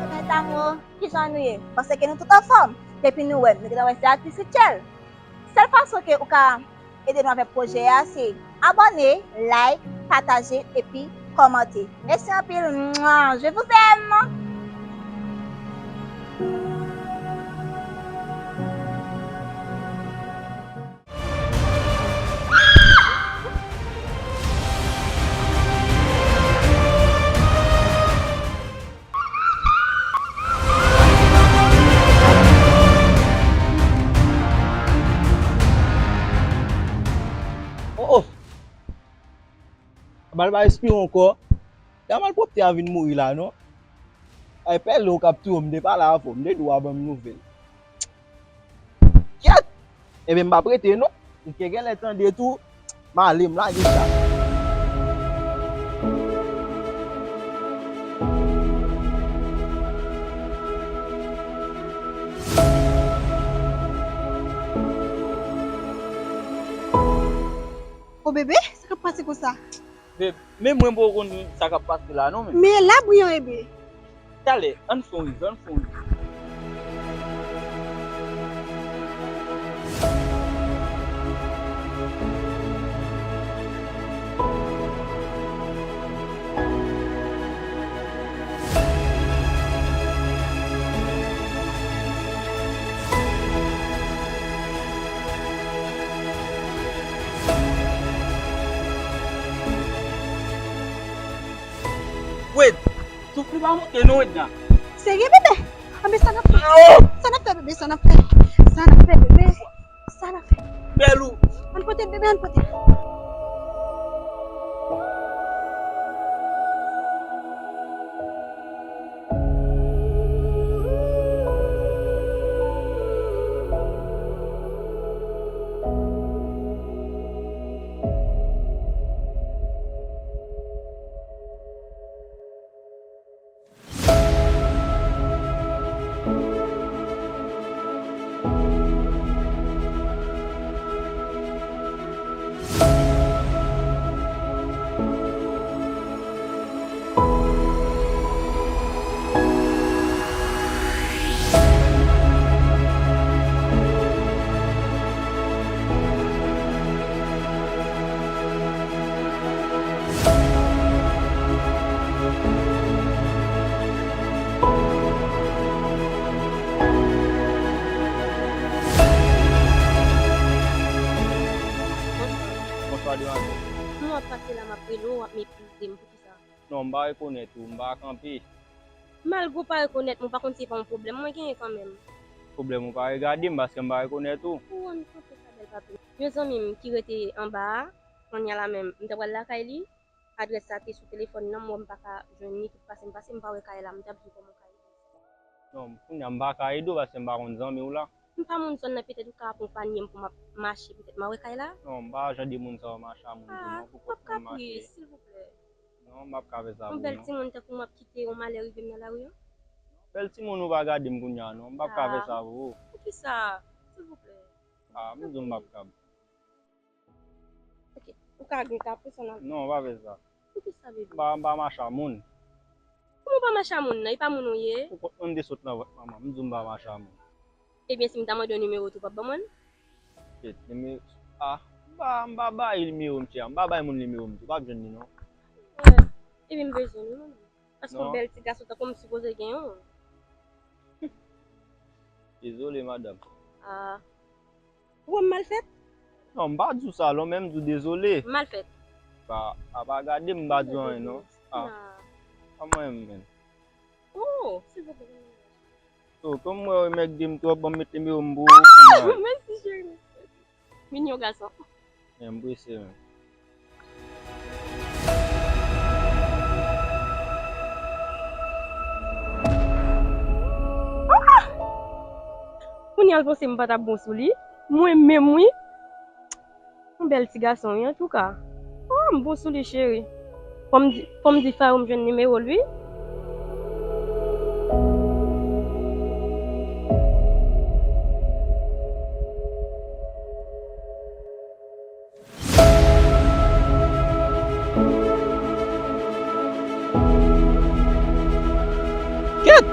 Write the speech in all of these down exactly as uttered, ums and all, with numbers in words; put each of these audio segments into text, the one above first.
Mes amours, kijan nou ye? Panse ke nou tout anfòm? Depi nou wè m, nou gentan wè se atis Rutshelle. Sèl fason ke ou ka ede nou avèk pwojè a, se abòne, like, pataje, epi kòmante. Mèsi anpil. Mwa, je vous aime. Oh, oh. Bal pa respire ankò. Sa malpwòpte a vin mouri la, non? Ay, pèlen w k ap touye w, m te pale avè w, m te di w a ban m nouvèl. Kyèt! Ebyen, m p ap rete, non. M te genlè tande tou, m ale, m lage sa. O bebe, sa k ap pase konsa? Beb, men mwen m poko konn sa k ap pase la non, men. Men la bri an ebe. Talè, ann fè yon rive, ann fè yon rive. Wed, souf li pa monte non, Wedna. Serye, bebe? Anben, sa n ap fè? Sa n ap fè, bebe? Sa n ap fè? Sa n ap fè, bebe? Sa n ap fè? Bèl ou. Ann pote l, bebe, ann pote l. Bonswa, demwazèl. Kòman w ap pase la, m ap rele w, w ap meprize m, poukisa? Non, m pa rekonèt ou, m pa kanpe. Malgre w pa rekonèt mwen, ou pa konn se pa yon pwoblèm mwen genyen kanmenm. Pwoblèm ou pa regade m, paske m pa rekonèt ou. Ou wè m kanpe sa bèl papi. Yon zanmi m ki rete anba a, kounye a la menm, m ta pral lakay li, adrès sa te sou telefòn nan, m wè m pa ka jwenn li, tout pase m pase, m pa wè kay la, m t ap di w kòman kay li. Non, kounye a m pa ka ede w paske m pa konn zanmi w la. M pa moun zòn nan, petèt ou ka akonpanye m pou m ap mache, petèt m a wè kay la. Non, m pa jan de moun sa yo mache a moun tou non, pou kont mwen m mache. Ah, w ap ka priye, silvouplè. Non, m p ap ka fè sa pou ou non. Yon bèl timoun tankou m ap kite yon malè rive m nan lari an? Bèl timoun ou pa gade m kounye a non, m p ap ka fè sa pou ou. Ah, poukisa? Silvouplè. Ah, m di w m p ap kab. Ok, ou ka gen ka pèsonèl. Non, pa fè sa. Poukisa, bebe? M pa, m pa mache a moun. Kòman w pa mache a moun nan? E pa moun ou ye? Ou konn mwen m te sot nan vant manman m, m di w m pa mache a moun. Ebyen, si m ta mande w nimewo tou, w p ap ban mwen l? Kèt, nimewo, ah, m pa, m pa bay nimewo m, chè. M pa bay moun nimewo m tou, w p ap jwenn li non. Eh, ebyen, m bezwen li, non. Paske yon bèl ti gason tankou m sipoze gen yon. Dezole, madanm. Ah. Ou wè m mal fèt? Non, m pa di w sa non, men m di w dezole. Mal fèt? Pa, a pa gade m, m pa di w anyen non. Ah. Pa mwen menm, men. Oh, silvouplè. So, kòm m wè w emègde m twòp, ban m met nimewo m pou ou. Ah, mèsi, cheri. Vini yon gason. Men m prese menm. Ah! Kounye a l panse m pa t ap bon sou li. Mwen menm wi. Yon bèl ti gason wi, antouka. Oh, m bon sou li, cheri. Fò m di, fò m di Fayo m jwenn nimewo l wi. Kèt!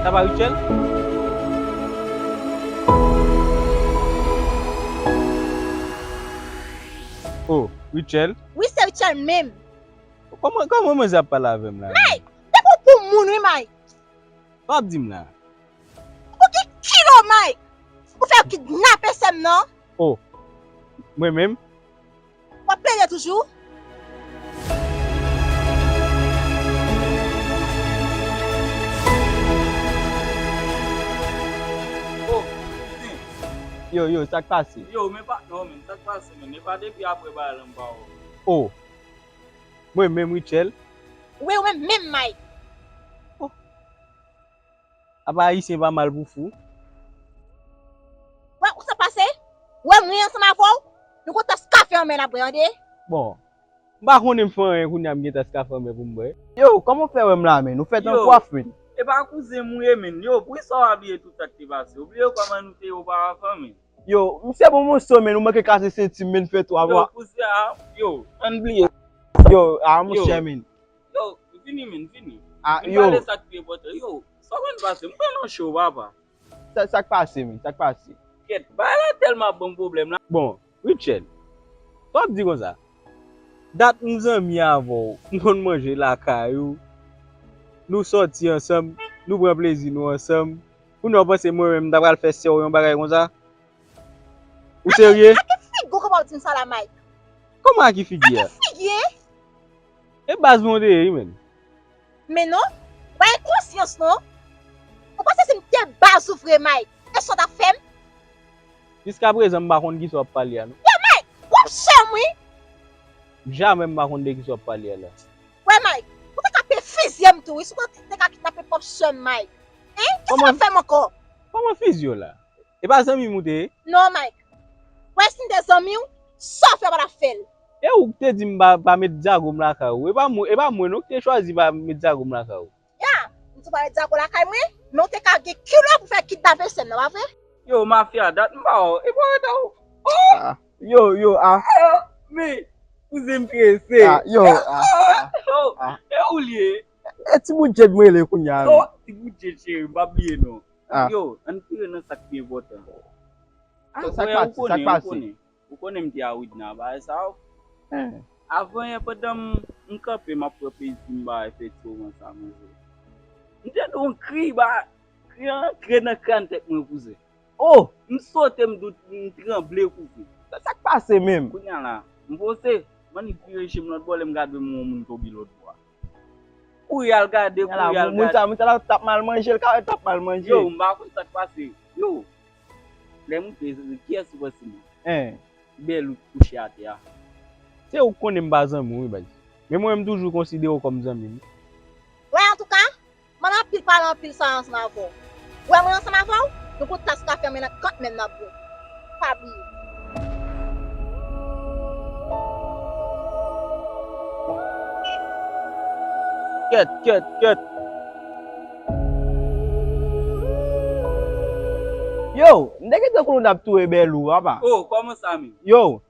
Sa pa Rutshelle? Oh, Rutshelle? Wi, se Rutshelle menm. Kòman, kòman manzè ap pale avè m la? Mike! Depi w pou moun wi, Mike! Sa w ap di m la? Ou gen kilo, Mike! Ou fè yo kidnape sè m nan? Oh, mwen menm? W ap plede toujou? Oh, kouzen. Yo, yo, sa k pase? Yo, men pa, non, men sa k pase, men e pa depi apre bagay la m pa wè w. Oh, mwen menm, Rutshelle? Wi, ou menm, menm, Mike. Oh. Apa Ayisyen pa mal pou fou? Wè, ou sa pase? Wè, mwen ansanm avè w, nou gon tas kafe an men n ap bwè, tande? Bon, m pa konnen m fè anyen kounye a m gen tas kafe an men pou m bwè. Yo, kòman w fè wè m la, men? Ou fè tan pwaf, men. Yo, e pa kouzen m ou ye, men. Yo, poukisa w abiye tout sa k te pase? Ou bliye kòman nou te ye oparavan, men? Yo, misye bon mòso, men, ou manke kase senti m, men, fè twa mwa. Yo, kouzen a, yo, ann bliye. Yo, a, monchè, men. Yo, vini, men, vini. A, vin yo. Pale sa k pi enpòtan. Yo, sa w konn pase? M pran nan cho, papa. Sa, sa k pase, men? Sa k pase? Kèt, bagay la tèlman ap ban m pwoblèm la. Bon, Rutshelle, sa w ap di konsa? Dat m zanmi avè w, m konn manje lakay ou. Nou sòti ansanm, nou pran plezi nou ansanm. Kounye a w panse mwen menm m ta pral fè sè w yon bagay konsa? Ou serye? A ki figi w kòman w ap di m sa la, Mike? Kòman a ki figi a? A ki figi? E baz mwen w te ye wi, menn. Men non, w pa gen konsyans non. Ou panse si m te baz ou vre, Mike, e sa w t ap fè m? Jiskaprezan m pa konn kisa w ap pale a non. Yo, Mike, w ap sè m wi. Jamè m pa konn de kisa w ap pale a la. Wè, Mike, ou te ka pe fizye m tou wi, si w te ka kidnape pwòp sè m, Mike. Hein? Kisa w ap fè m ankò? Kòman fizye w la? E pa zanmi m ou te ye? Non, Mike. Wè, si m te zanmi w, sa w fè w pa t ap fè l. E ou k te di m pa, pa met dyago m lakay ou. E pa mwen, e pa mwen non ki te chwazi pa met dyago m lakay ou. Ya, m di w pa met dyago lakay mwen, men w te ka gen kilo pou fè kidnape sè m nan, pa vre? Yo, mafya, dat m pa wè w. E pa w reta w. Oh! Ah, yo, yo, ah. Ah, men, kouzen m trese. Ah, yo, ah, ah, oh, ah. E ou l ye? E ti bout djed m rele kounye a, oh, men. Ti bout djed, cheri, m pa bliye non. Ah. Yo, ann tire nan sa k pi enpòtan. Ah, sa k pase, sa k pase? Ou konnen, ou konnen m te a Widna, bagay sa yo. Eh. Avan yè, pandan m, m kanpe, m ap pran plezi m, bagay fè ti moman sa manje. M tande yon kri, ba, kri an rantre nan kràn tèt mwen, kouzen. Oh! M sote, m dout, m tranble, kouzen. Sa, sa k pase menm? Kounye a la, m poze, m annik vire je m lòt bò, lè m gade m wè yon moun tonbe lòt bò a. Kouri al gade, kouri al gade. Moun sa, moun sa la t ap mal manje, l ka wè l t ap mal manje. Yo, m pa konn sa k pase. Yo, lè m te, kiyès ou panse m ye? Hein. Bèl ou kouche atè a. Se ou k konnen m pa zanmi w, wi, baz. Men mwen, m toujou konsidere w kòm zanmi m. Wè, antouka, m ann anpil pale anpil sa ansanm avè w. Wè, mwen ansanm avè w, nou gon tas kafe anmè nan kant menm n ap bwè. Pa bliye. Kèt, kèt, kèt. Yo, m te gentan konnen w t ap touye bèl ou, apa. Oh, kòman sa menm? Yo,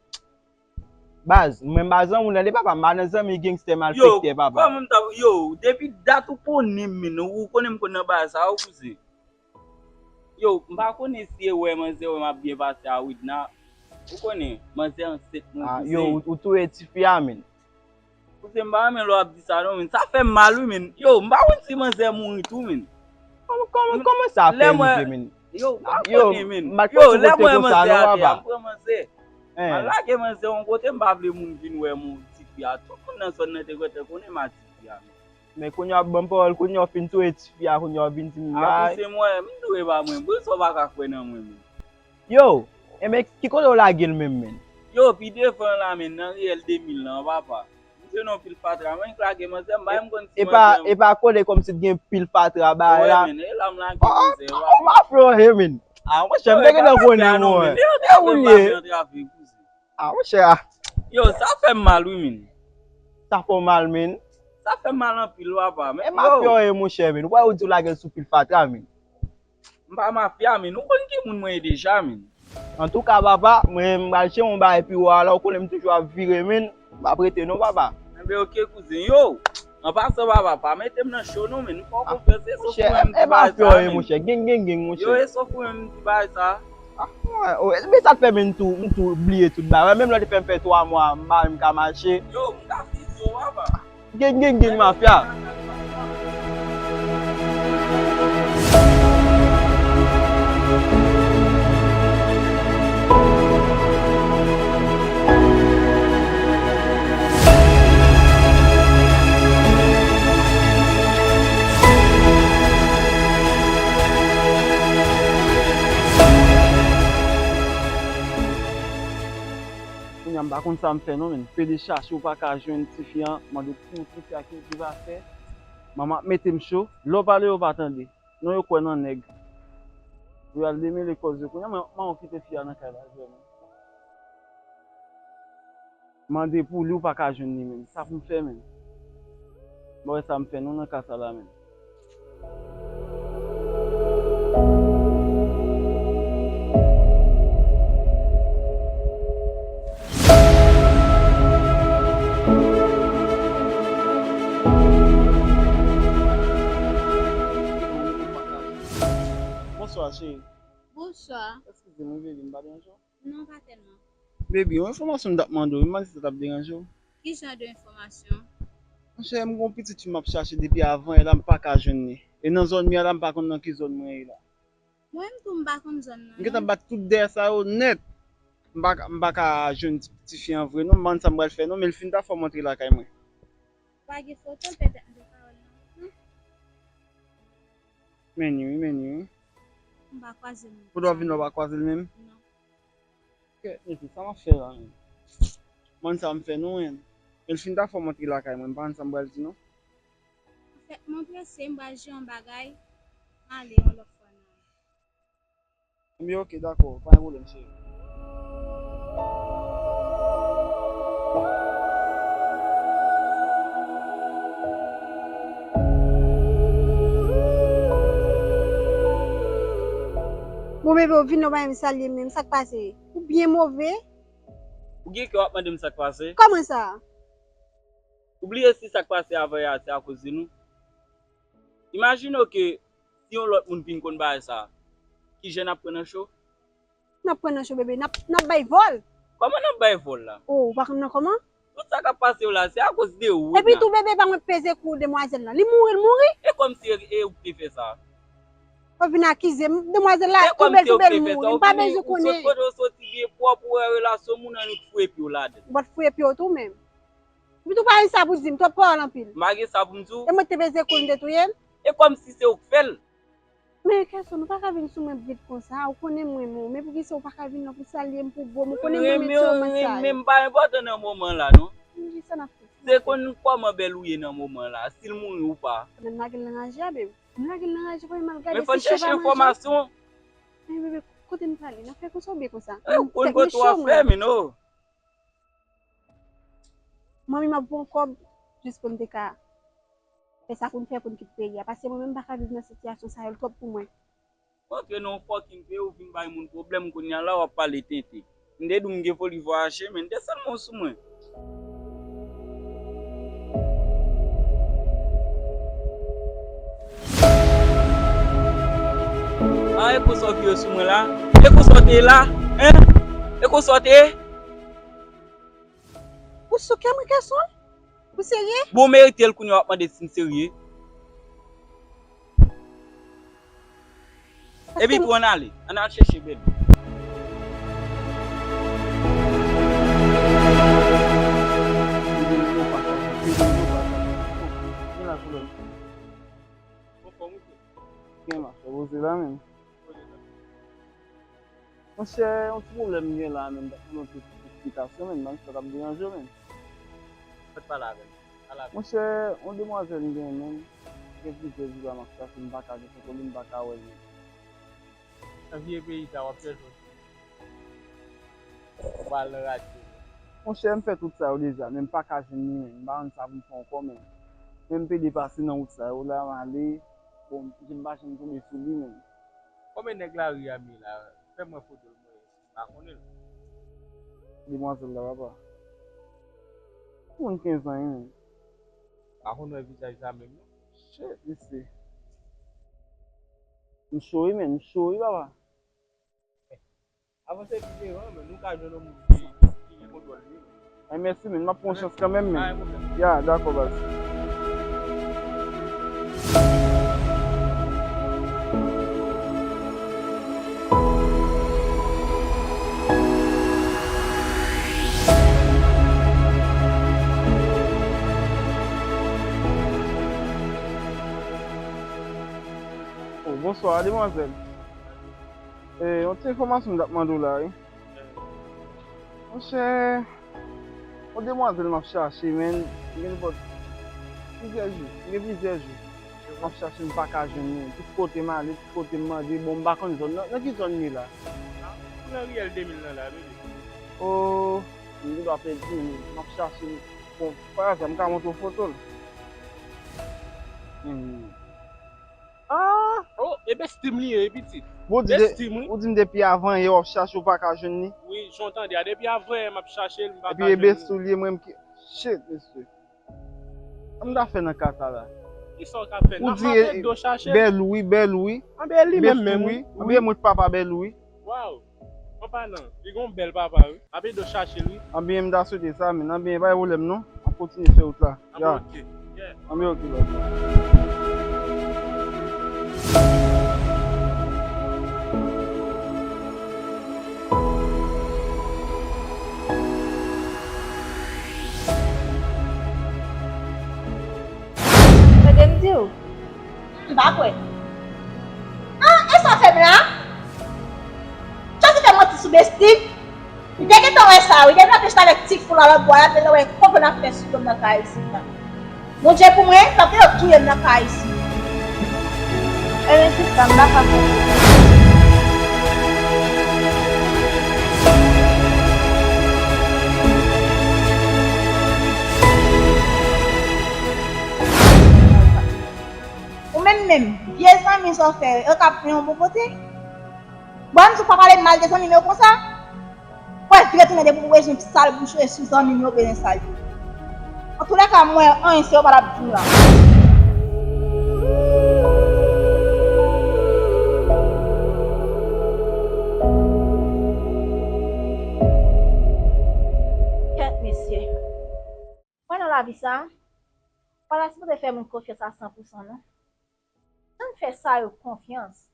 baz, mwen m pa zanmi w nan de papa, m pa nan zanmi gangstè malfektè, papa. Yo, kòman m t ap, yo, depi dat ou konnen m, men, ou konnen m konn nan bagay sa yo, kouzen. Yo, m pa konnen si e wè manzè wè m ap byen pase a Widna. Ou konnen, manzè ansent mwen, kouzen. Ah, yo, ou, ou touye tifi a, men. Kouzen, m pa renmen lè w ap di sa non, men. Sa fè m mal, wi, men. Yo, m pa konn si manzè mouri tou, men. Kòman, kòman, kòman sa fè rive, men? Yo, m pa konnen, men. Yo, lè m wè manzè atè a, m pran manzè. M al lage manzè yon kote, m pa vle moun vin wè m, tifi a. Tout moun nan zòn nan te gentan konnen m a tifi a, men. Men kounye a w ap ban m pawòl, kounye a w fin touye tifi a, kounye a w vin di m bagay. A, kouzen, m wè, m di w e pa mwen. Poukisa w pa ka kwè nan mwen, men? Yo, enben, ki kote w lage l menm, menn? Yo, pi devan la, menn, nan riyèl de mil lan, papa. M jwenn yon pil fatra, mwen k lage manzè, m pa menm konn si manzè. E pa, e pa kote kòmsi t gen pil fatra bagay la. Wi, menn, e la m lage manzè, papa. Ou mafya w ye, menn. A, monchè, m te gentan konnen, mwen. E ou ye? A, monchè. Yo, sa fè m mal, wi, menn. Sa fè w mal, menn? Sa fè m mal anpil, papa, menn. E mafya w ye, monchè, menn. Ou wè ou di w lage l sou pil fatra, menn. M pa mafya, menn. Ou konn ki moun mwen ye deja, menn. Antouka, papa, mwen, m pral chèche yon bagay pi wo a la, ou konnen m toujou ap vire, menn. M p ap rete non, papa. Enben, oke, kouzen. Yo, an pasan, papa, pa mete m nan cho non, menn. M fè w konfyans, e sof ou menm ki bay sa, menn. Monchè, geng, geng, geng, monchè. Yo, e sof ou menm ki bay sa. A, men sa t fè menn tou, m tou bliye tout bagay. Menm lè w te fè m fè twa mwa, m pa menm ka mache. Yo, m ka fize w, papa. Geng, geng, geng, mafya. Kounye a m pa konn sa m fè non, menn. Pede chache, ou pa ka jwenn tifi an, mande pou tifi a ki, ki va fè. Manman ap mete m cho. Lè w pale, yo pa tande. Non, yo kwè nan nèg. Yo al demele kòz yo. Kounye a, mwen, mwen kite fi a nan kay la, jwenn. Mande pou li, ou pa ka jwenn li menm. Sa pou m fè menm? M pa wè sa m fè non nan ka sa la menm. Bonswa, cheri. Bonswa. Eskize m, wi, baby, m pa deranje w? Non, pa tèlman. Baby, yon enfòmasyon m t ap mande w, m pa si sa t ap deranje w. Ki jan de enfòmasyon? Monchè, m gon pitit fi m ap chache depi avan yè la, m pa ka jwenn li. E nan zòn mwen la, m pa konn nan ki zòn mwen ye la. Mwen menm tou, m pa konn zòn nan, non. M gentan bat tout dèyè sa yo nèt. M pa, m pa ka jwenn ti, tifi an vre, non. M pa konn sa m pral fè, non, men l fin ta fè m antre lakay mwen. Ou pa gen foto l, petèt m te ka wè l nan wout lan. Men li wi, men li wi. M pa kwaze l menm. Pou w vin la, w pa kwaze l menm? Non. Kèt, men sa m ap fè la menm. Mwen sa m fè non, men. Men l fin ta fè m antre lakay mwen, m pa konn sa m pral di non. Anfèt, mwen prese, m pral jere yon bagay, m ale yon lòt fwa nan. Ebyen, oke, dakò, pa gen pwoblèm, cheri. Bon, bebe, w vin la, w pa menm salye m menm, sa k pase? Ou byen move. Ou gen kè w ap mande m sa k pase? Kòman sa? Ou bliye si sa k pase avan yè a se akoz de nou? Imajine w ke si yon lòt moun vin konn bagay sa, kijan n ap pran nan cho? N ap pran nan cho, bebe, n ap, n ap bay vòl. Kòman n ap bay vòl la? O, ou pa konn nan kòman? Tout sa k ap pase w la, se akoz de ou. Epi tou, bebe, pa mwen peze kou demwazèl lan. Li mouri, l mouri. E kòmsi e, e ou k te fè sa? Ou vin akize m, demwazèl la tou bèl, tou bèl mouri. M pa bezwen konnen. Ou sot kote w soti byen pwòp, ou wè relasyon moun annik fouye pye w ladan. Ou pa t fouye pye w tou menm. Epi tou pa gen sa pou di m, twòp pawòl anpil. M pa gen sa pou m di w. E mwen k te peze kou l, m te touye l. E kòmsi se ou k fè l. Men Kèson, ou pa ka vin sou mwen vit konsa, ou konnen m renmen w, men poukisa ou pa ka vin la pou salye m, pou bo m, ou konnen m renmen ti romans sa yo. Renmen, renmen m pa enpòtan nan moman la non. Kisa n ap fè? Se konn kòman bèl ou ye nan moman la, si l mouri ou pa. Fò m lage l nan raje a, bebe. M lage l nan raje, fò m al gade si chen pa manje. Men fò n chèche enfòmasyon. Men bebe, kote n prale? N ap fè konsa oubyen konsa? Ou konn kote w ap fè, men non. Manmi m ap ba w kòb jis pou n te ka fè sa pou n fè pou n kit peyi a. Paske mwen menm m pa ka viv nan sitiyasyon sa yo, l twòp pou mwen. Rantre nan yon fòkin peyi, ou vin bay moun pwoblèm, kounye a la w ap pale tenten. M te di w m gen foli vwayaje, men m te sèlman sou mwen. A, e konsa w vire sou mwen la? E konsa w te ye la? Hein? E konsa w te ye? Ou sou kè mwen, Kèson? Ou serye? Bon, w merite l, kounye a w ap mande si m serye. Epi tou, ann ale. Ann al chèche bèl. Anfòm ou? Gen la, poze la menm. Poze la. Monchè, yon ti pwoblèm m gen la, men m t ap mande yon ti esplikasyon, men m pa konn si sa t ap deranje w, men. Fèt pale avè m. Pale avè m. Monchè, yon demwazèl m gen, men, gen plizyè jou la m ap chache, m pa ka gen foto li, m pa ka wè l, men. Nan vye peyi sa, w ap chèche yon ti, ou pa al nan radyo. Monchè, m fè tout sa yo deja, men m pa ka jwenn li, men. M pa konn sa pou m fè ankò, men. Men m pede pase nan wout sa yo la, m ale. Bon, m pa janm tonbe sou li, men. Konbyen nèg lari a m ye la? Fè mwen foto l, mwen, si m pa konnen l. Demwazèl la, papa. Moun kenz an, wi, men. Pa konn wè vizaj la menm, non. Shit, mesye. M cho wi, men, m cho wi, papa. Avanse pi devan, men nou ka jwenn yon moun ki, ki gen kontwòl li. Ay, mèsi, men m ap pran yon chans kanmenm, men. Pa gen pwoblèm. Ya, dakò, baz. Oh, bonswa, demwazèl. E, yon ti enfòmasyon m t ap mande w la, wi. Monchè, yon demwazèl m ap chache, men, m gen nenpòt plizyè jou, m gen plizyè jou m ap chache, m pa ka jwenn li. Tout kote m ale, tout kote m mande, bon, m pa konn zòn nan. Nan ki zòn li ye la? Ou nan riyèl de mil nan la, bebe. Oh, m gen dwa pèdi, men m ap chache li. Bon, pa aza, m ka montre w foto l. Hmm. Ah! Oh, e bestie m li ye, pitit. Bon, ou di de, bestie m, wi. Ou di m depi avan yè w ap chache, ou pa ka jwenn li? Wi, jan w tande a, depi avan yè m ap chache l, m pa ka jwenn li. Epi e bestie w li ye, mwen m ki, shit, mesye. Sa m ta fè nan ka sa la? Kisa w ka fè? Ou di, m ap ede w chache l. Bèlou wi, Bèlou wi. Anben, e li menm menm, wi. Anben, e mwen k papa Bèlou wi. Waw! Papa nan, li gon bèl papa, wi. M ap ede w chache l, wi. Anben, m ta swete sa, men anben, pa gen pwoblèm, non. M ap kontinye fè wout la. Ya. Anben, oke. Yeah. Anben, oke, baz. Tande m di w. M pa kwè. Ah, e sa w fè m la? Chòzi fè manti sou bestie. Li te gentan wè sa, wi. Depi l ap chita avèk ti fou la lòt bò a, l ap gentan wè konplo n ap fè sou do m nan kay isit la. Bondye pou mwen, pandan yo touye m nan kay isit. Ebyen, sista, m pa ka konprann. Ou menm menm, vye zanmi sa w fè yo, yo ka pran yon bon kote? Bon, m di w pa pale mal de zanmi m yo konsa? Ou wè vire tounen depi w bezwen sal bouch ou e sou zanmi m yo bezwen sal yo. Antoulèka, m wè anyen se yo pa t ap di w la. Kèt, mesye. Mwen nan lavi sa, pa ta sipoze fè moun konfyans a san pou san non. Jan m fè sa yo konfyans,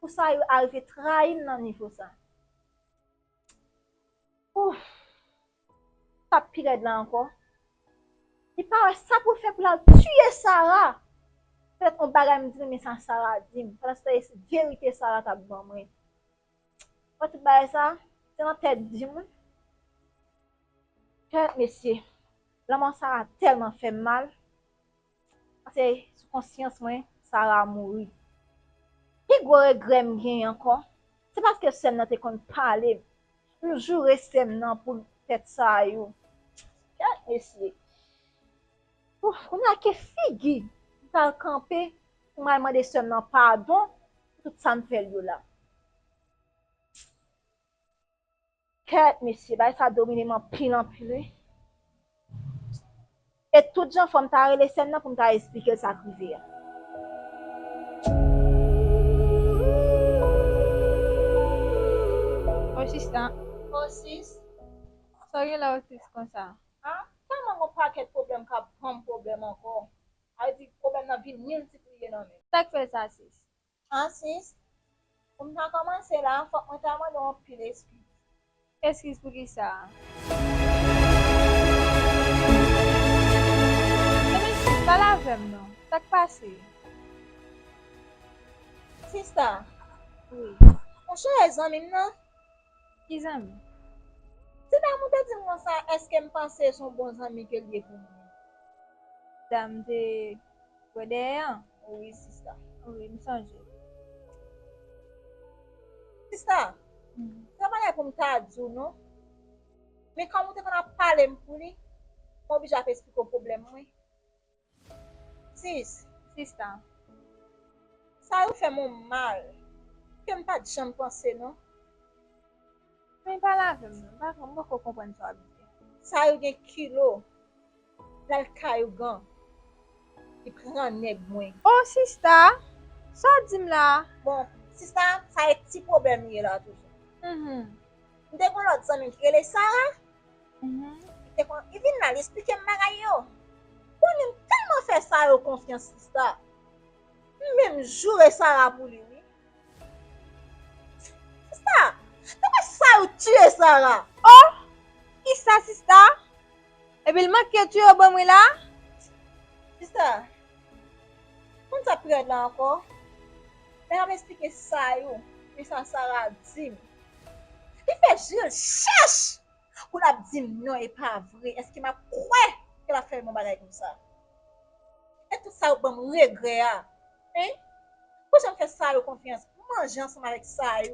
pou sa yo arive trayi m nan nivo sa. Ouf! Sa pi rèd la ankò. Li pa wè sa pou l fè pou l al tiye Sara. Petèt yon bagay m di men sa Sara di m. Pandan se tan se verite Sara t ap ban mwen. Wè tout bagay sa, se nan tèt di m wi. Kèt mesye, lanmò Sara tèlman fè m mal. Paske sou konsyans mwen, Sara mouri. Pi gwo regrè m genyen ankò, se paske sè m nan te konn pale m. M joure sè m nan pou fèt sa yo. Kèt mesye. Ouf, kounye a ki figi m t al kanpe pou m al mande sè m nan padon pou tout sa m fè l yo la. Kèt mesye, bagay sa domine m anpil anpil wi. E tout jan fò m ta rele sè m nan pou m ta esplike l sa k rive a. O sista. O sis. Sa w gen la o sis konsa? A, tèlman gon pakèt pwoblèm k ap ban m pwoblèm ankò. Sa vle di pwoblèm nan vin miltipliye nan men m. Sa k fè sa sis? An sis, pou m ta kòmanse la, fòk mwen ta mande w anpil eskiz. Eskiz pou kisa? Ebyen sis, pale avè m non. Sa k pase? Sista. Wi. Monchè, zanmi m nan. Ki zanmi? Se pa ou te di m konsa, èske m panse se yon bon zanmi ke l ye pou mwen? Dam te wè dèyè an? Wi, sista. Wi, m sonje. Sista, mhm, se pa bagay pou m ta di w, non. Men kòm ou te konn ap pale m pou li, mwen oblije ap esplike w pwoblèm mwen. Sis. Sista. Sa yo fè m yon mal ke m pa t janm panse, non. Men pale avè m non, m pa, m poko konprann sa w ap di a. Sa yo gen kilo, l al kay ougan, li pran nèg mwen. Oh, sista, sa w di m la? Bon, sista, sa e ti pwoblèm li ye la toujou. Mhm. M te gen yon lòt zanmi m ki rele Sara. Mhm. Li te kon, li vin la, li esplike m bagay yo. Konnen m tèlman fè Sara konfyans, sista. M menm joure Sara pou li, wi. Sista, te wè Sara tiye Sara. Oh! Kisa, sista? Epi l manke tiye yo ban mwen la? Sista, konn sa pi rèd la ankò? Lè m ap esplike Sara, men sa Sara di m. Li fè je l chèch pou l ap di m non, e pa vre. Èske m ap kwè ke l ap fè m yon bagay konsa? E tout sa yo ban m regrè a. Hein? Pou jan m fè Sara konfyans, m manje ansanm avèk Sara,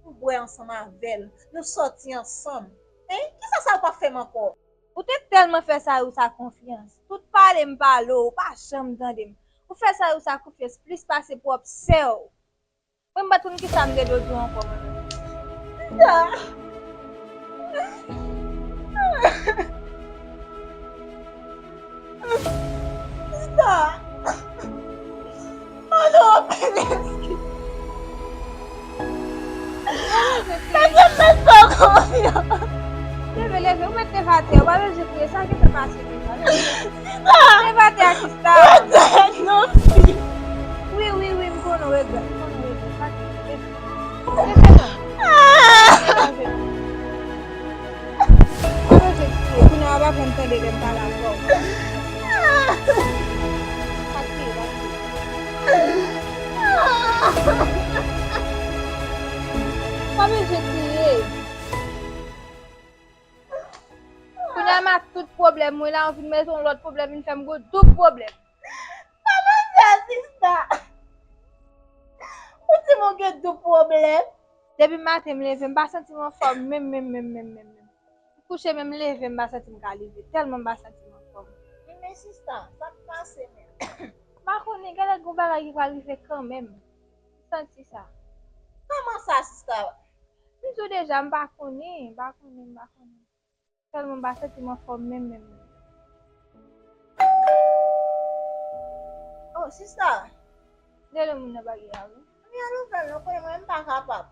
m bwè ansanm avè l, nou sòti ansanm. Hein? Kisa Sara pap fè m ankò? Ou te tèlman fè Sara sa konfyans. Tout pale m pale w, ou pa janm tande m. Ou fè Sara sa konfyans plis pase pwòp sè w. Mwen m pa t konn kisa m te dwe di w ankò, mwen menm. Sista! Sista! Mande w anpil eskiz. Paske m mèt fè w konfyans. Leve, leve, ou mèt leve atè, ou pa bezwen kriye, sa ki te pase deja, leve. Sista! Leve atè a, sista! Regrèt non, fi. Wi, wi, wi, m konnen w regrèt, m konnen w regrèt, pa kriye, leve. Leve non. Ah! Leve. Ou bezwen kriye, kounye a w ap aprann tande lè m pale avè w. Pa kriye, pa kriye. Pa bezwen kriye. Kounye a m ak tout pwoblèm mwen la, ou vin mete yon lòt pwoblèm, vin fè m gwo doub pwoblèm. Kòman sa, sista? Ou di m ou gen doub pwoblèm? Depi maten m leve, m pa santi m anfòm menm, menm, menm, menm, menm, menm. M kouche, menm leve, m pa santi m ka leve. Tèlman m pa santi m anfòm. Men sista, sa k pase menm? M pa konnen, genlè gon bagay ki pral rive kanmenm. M santi sa. Kòman sa, sista? M di w deja, m pa konnen, m pa konnen, m pa konnen. Tèlman m pa santi m anfòm menm, menm, menm. Oh, sista. Delo moun nan pa gen la, wi. Ann al ouvè l non, konnen mwen, m pa kapab.